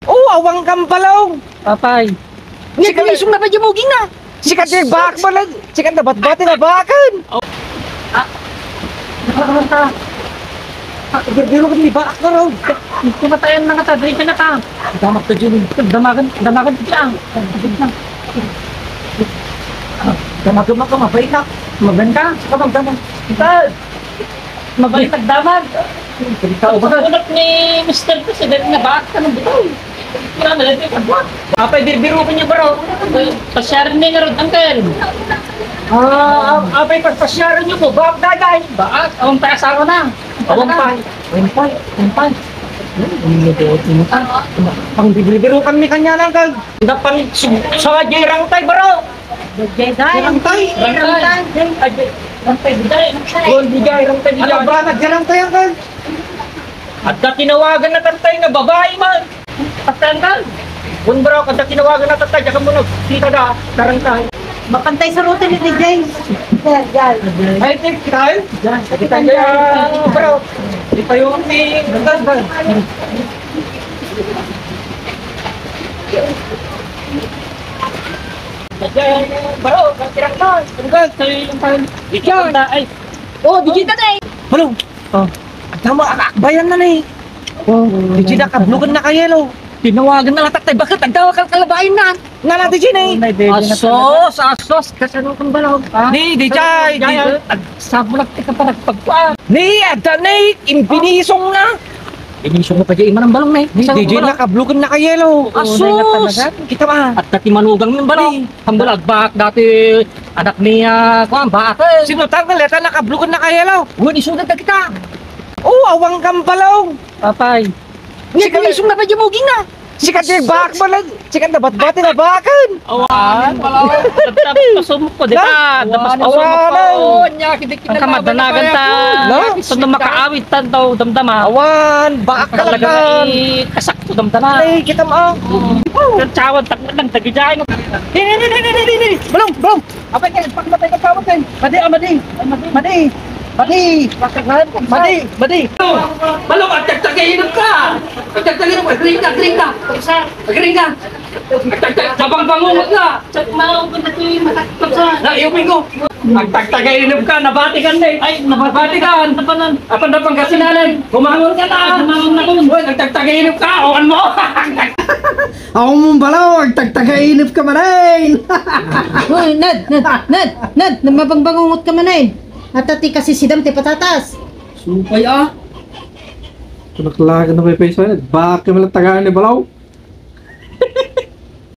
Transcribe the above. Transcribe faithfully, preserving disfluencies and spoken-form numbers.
Oh, awan kan balong. Apay. Sika, isong na pa di muging na. Sika di bak mo lang. Sika na batbati na bakan. Ah. Ah, biro kan ni bak na raw. Kumatayan na nga ta, dali ka na ta. Damak ka dyan. Damagan, damagan ka dyan. Damagan mo ka, mabait na. Magan ka, saka magdamag. Ikaw. Mabait agdamag. Ikaw ba? Sa ulap ni Mister President nga baak ka ng bitoy. Wala na lang yung pagbuhat. Apay, birbirukan niyo, bro. Pasyar ni nga rod, uncle. Ah, apay, pagpasyar niyo po, baak dagay. Baak, ang taas ako na. Awang pa. Awang pa. Awang pa. Ang birbirukan mi kanya lang, kag. Dapan sa, sa jirang tay, bro. Rantay. Rantay. Rantay, bijay. Rantay, bijay. Ano ba, nagyarantay ang kan? At na tinawagan na tantay nga babae man. Patay ang kan? Kun bro, kada tinawagan na tantay, diyan mo nagkita da, tarantay. Mapantay sa ruta ni D J. Yan, yan. Ay, take time. Yan, take time. Bro, di pa yung ni, Bro, ang tirang mo. Ano ba? Sa yung pan. Ikaw na, ay. Oh, di kita na eh. Hello. Oh. Ang tama, akakbayan na na eh. Oh, di kita kablugan na kayo, lo. Tinawagan na lang tayo. Bakit? Ang tawag kang kalabayan na. Nga na, di Jin eh. Asos, asos. Kasano kang balaw? Ni, di Jai, di. Sabulag ka para pagkuan. Ni, ada ni, imbinisong na. Inisong mo pa di iman ang balong na eh. Di, di, nakablugan na kayo, lo. Asos. Kita ba? At dati manugang yung balong. Ang bulag, bak, dati anak ni, ah, kuan, bak, eh. Sino tang naleta nakablugan na kayo, lo? Wala, isugat na kita. Oh, awang kang balong. Apay. Ni, sika, isong na pa di muging na. Sika di bak mo lang. Sika na batbati na bakan. Awan. Tapos pasumok ko, di ba? Tapos pasumok ko. Awan. Oh, nya, kita, kita. Ang kamadanagan ta. No? Ito na makaawit ta daw, damdama. Awan, bak ka lang. Talaga, eh, kasakto, damdama. Ay, kita mo. Ang tsawan, takbo lang, tagijayan. Ni, ni, ni. Balong, balong. Apay ka, pagmatay ka tawag ka. Madi, ah, madi. Madi. Madi. Madi. Madi. Balong, agtagtagay inum ka. Agtagtagay inum ka. Agring ka, agring ka. Agring ka. Agtagtag-, mabangbangungot ka. Check mo, kung ito yung matakot sa. Na, iyupin ko. Agtagtagay inum ka, nabati ka, eh. Ay, nabati ka. Napanan. Apan na Pangasinan. Kumangon ka na. Kumangon na kun. Uy, agtagtagay inum ka. Awan mo. Awan mong balaw, agtagtagay inum ka manen. Uy, Ned, Ned, Ned, Ned, mabangbangungot ka manen. At ati kasi sidam ti patatas. Supay, ah. Kunaklagan na may payso, Ned. Bakit mo lang tagaan ni balaw?